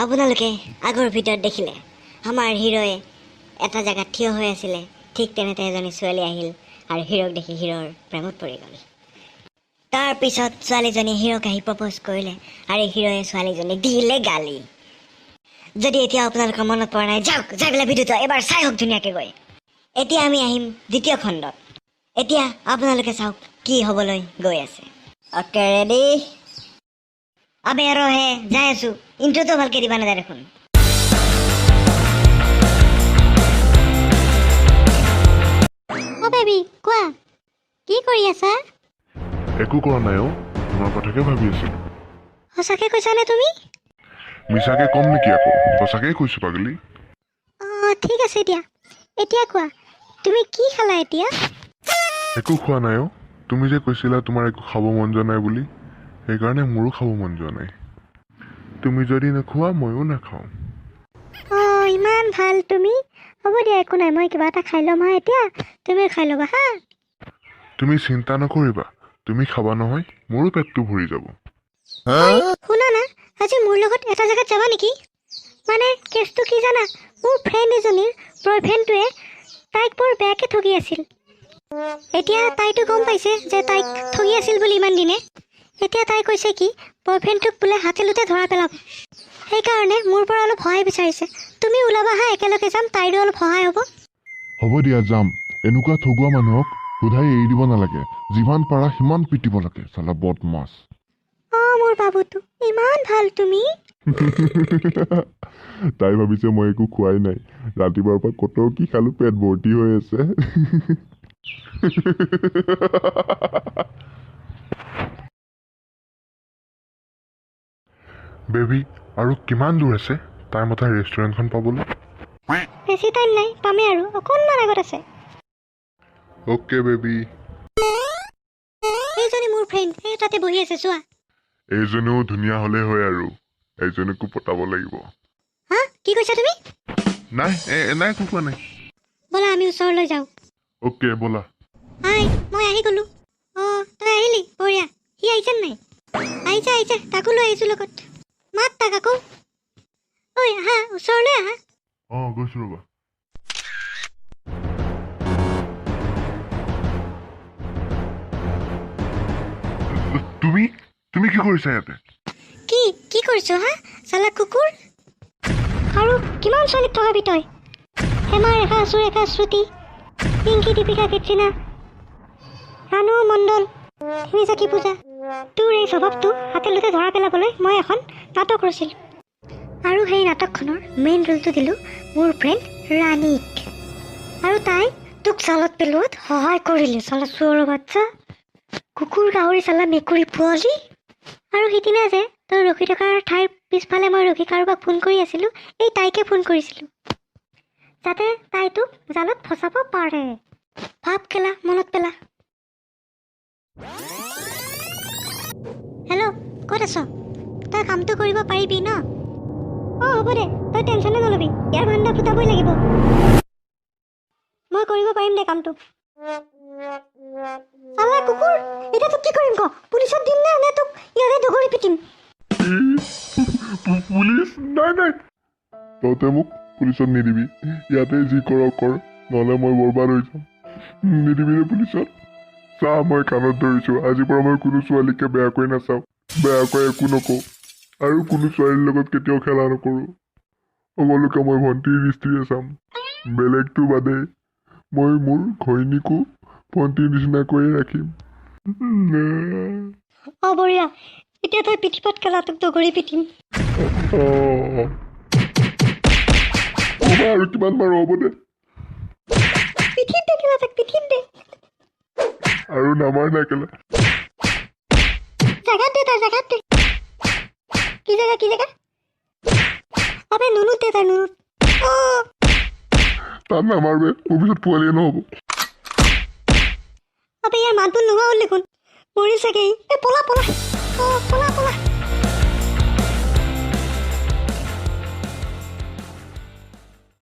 আপোনালোকে আগৰ ভিডিঅ'ত দেখিলে আমাৰ হিৰ'য়ে এটা জেগাত থিয় হৈ আছিলে। ঠিক তেনেতে এজনী ছোৱালী আহিল আৰু হিৰ'ক দেখি হিৰ'ৰ প্ৰেমত পৰি গ'ল। তাৰপিছত ছোৱালীজনীয়ে হিৰ'ক আহি প্ৰপ'জ কৰিলে আৰু হিৰ'য়ে ছোৱালীজনীক দিলে গালি। যদি এতিয়া আপোনালোকৰ মনত পৰা নাই, যাওক, যাই পেলাই ভিডিঅ'টো এবাৰ চাই আহক ধুনীয়াকৈ গৈ। এতিয়া আমি আহিম দ্বিতীয় খণ্ডত। এতিয়া আপোনালোকে চাওক কি হ'বলৈ গৈ আছে। Okay, ready? আবে ৰহে, যাই আছো। ইণ্ট্ৰটো ভালকে দিবা নাযায় দেখোন। অ' বেবী, কোৱা, কি কৰি আছা? একো কৰা নাই অ', তোমাৰ কথাকে ভাবি আছিলো। সঁচাকে কৈছানে তুমি? মিছাকে ক'ম নেকি আকৌ? সঁচাকেই কৈছো পাগলি। অঁ, ঠিক আছে দিয়া। এতিয়া কোৱা, তুমি কি খালা এতিয়া? একো খোৱা নাই অ'। তুমি যে কৈছিলা তোমাৰ একো খাব মন যোৱা নাই বুলি, সেইকাৰণে মোৰো খাব মন যোৱা নাই। তুমি যদি নোখোৱা, ময়ো নাখাওঁ। অঁ, ইমান ভাল তুমি। হ'ব দিয়া, একো নাই, মই কিবা এটা খাই ল'ম হা। এতিয়া তুমিও খাই ল'বা হা। তুমি চিন্তা নকৰিবা, তুমি খাবা নহয়, মোৰো পেটটো ভৰি যাব। শুনা না, আজি মোৰ লগত এটা জেগাত যাবা নেকি? মানে কেছটো কি জানা, মোৰ ফ্ৰেণ্ড এজনীৰ বয়ফ্ৰেণ্ডটোৱে তাইক বৰ বেয়াকৈ ঠগি আছিল। এতিয়া তাইতো গম পাইছে যে তাইক ঠগি আছিল বুলি ইমান দিনে। এতিয়া তাই কৈছে কি, বয়ফ্ৰেণ্ডটোক বোলে হাতে লোতে ধৰা পেলাব। সেইকাৰণে মোৰ পৰা অলপ সহায় বিচাৰিছে। তুমি ওলাবা হা, একেলগে যাম, তাইৰো অলপ সহায় হ'ব। হ'ব দিয়া, যাম। এনেকুৱা ঠগোৱা মানুহক সোধাই এৰি দিব নালাগে, যিমান পাৰা সিমান পিটিব লাগে, চালা বদমাছ। অঁ, মোৰ বাবুটো ইমান ভাল তুমি। তাই ভাবিছে মই একো খোৱাই নাই, ৰাতিপুৱাৰ পৰা কত কি খালো, পেট ভৰ্তি হৈ আছে। বেবী, আৰু কিমান দূৰ আছে তাইৰ মতে ৰেষ্টুৰেণ্টখন পাবলৈ? বেছি টাইম নাই, পামেই আৰু, অকণমান আগত আছে। Okay baby. এইজনী মোৰ ফ্ৰেণ্ড, এই তাতে বহি আছে চোৱা। এইজনীও ধুনীয়া হ'লে হয় আৰু, এইজনীকো পটাব লাগিব। হা, কি কৈছা তুমি? নাই, নাই, একো কোৱা নাই। ব'লা, আমি ওচৰলৈ যাওঁ। অ'কে, ব'লা। হাই, মই আহি গ'লো। অঁ, তই আহিলি, বঢ়িয়া। সি আহিছে নাই? আহিছে আহিছে, তাকো লৈ আহিছোঁ লগত। মাত তাক আকৌ। ঐ, আহা, ওচৰলৈ আহা। অঁ, গৈছো ৰ'বা। তুমি কি কৰিছা ইয়াতে? কি কি কৰিছ হা, চালা কুকুৰ? আৰু কিমান ছোৱালীক ঠগাবি তই? হেমা, ৰেখা, সুৰেখা, শ্ৰুতি, পিংকি, দীপিকা, কীৰ্তিনা, ৰাণু মণ্ডল, তিনিচকী পূজা, তোৰ এই স্বভাৱটো হাতে লোতে ধৰা পেলাবলৈ মই এখন নাটক ৰচিলোঁ আৰু সেই নাটকখনৰ মেইন ৰোলটো দিলোঁ মোৰ ফ্ৰেণ্ড ৰাণীক আৰু তাই তোক জালত পেলোৱাত সহায় কৰিলে। চালা চোৰৰ বাচ্চা, কুকুৰ, গাহৰি, চালা মেকুৰী পোৱালি। আৰু সিদিনা যে তই ৰখি থকা ঠাইৰ পিছফালে মই ৰখি কাৰোবাক ফোন কৰি আছিলোঁ, এই তাইকে ফোন কৰিছিলোঁ, যাতে তাই তোক জালত ফচাব পাৰে। ভাব খেলা, মনত পেলা। হেল্ল', ক'ত আছ তই? কামটো কৰিব পাৰিবি ন? অঁ, হ'ব দে, তই টেনশ্যনে নল'বি, ইয়াৰ ভাণ্ডা ফুটাবই লাগিব। মই কৰিব পাৰিম দে কামটো। চালা কুকুৰ, এতিয়া তোক কি কৰিম ক? পুলিচত দিম নে, নে তোক ইয়াতে দগৰি পিটিম? পুলিচ? নাই নাই, তহঁতে মোক পুলিচত নিদিবি। ইয়াতে যি কৰ কৰ, নহ'লে মই বৰবাদ হৈ যাম। নিদিবি দেই পুলিচত। চা, মই কাণত ধৰিছোঁ, আজিৰ পৰা মই কোনো ছোৱালীকে বেয়াকৈ নাচাওঁ, বেয়াকৈ একো নকওঁ আৰু কোনো ছোৱালীৰ লগত কেতিয়াও খেলা নকৰোঁ। সকলোকে মই ভণ্টিৰ দৃষ্টিৰে চাম। বেলেগটো বাদেই, মই মোৰ ঘৈণীকো ভণ্টিৰ নিচিনাকৈয়ে ৰাখিম। অঁ, বঢ়িয়া। এতিয়া তই পিঠিপাত খেলা, তোক দগৰি পিটিম। অঁ, আৰু কিমান মাৰো? হ'ব দে। পিঠিত দে খেলা, তাক পিঠিত দে। আৰু নামাৰ নাই কেলা। জেগাত দে, তাৰ জেগাত দে। কি জেগা, কি জেগা? আবে নুনুত দে, তাৰ নুনুত। অঁ। তাত নামাৰবে, মোৰ পিছত পোৱালিয়ে নহ'ব। আবে ইয়াৰ মাতবোৰ নোহোৱা হ'ল দেখোন, মৰিল চাগে ই। এই পলা পলা, অঁ, পলা।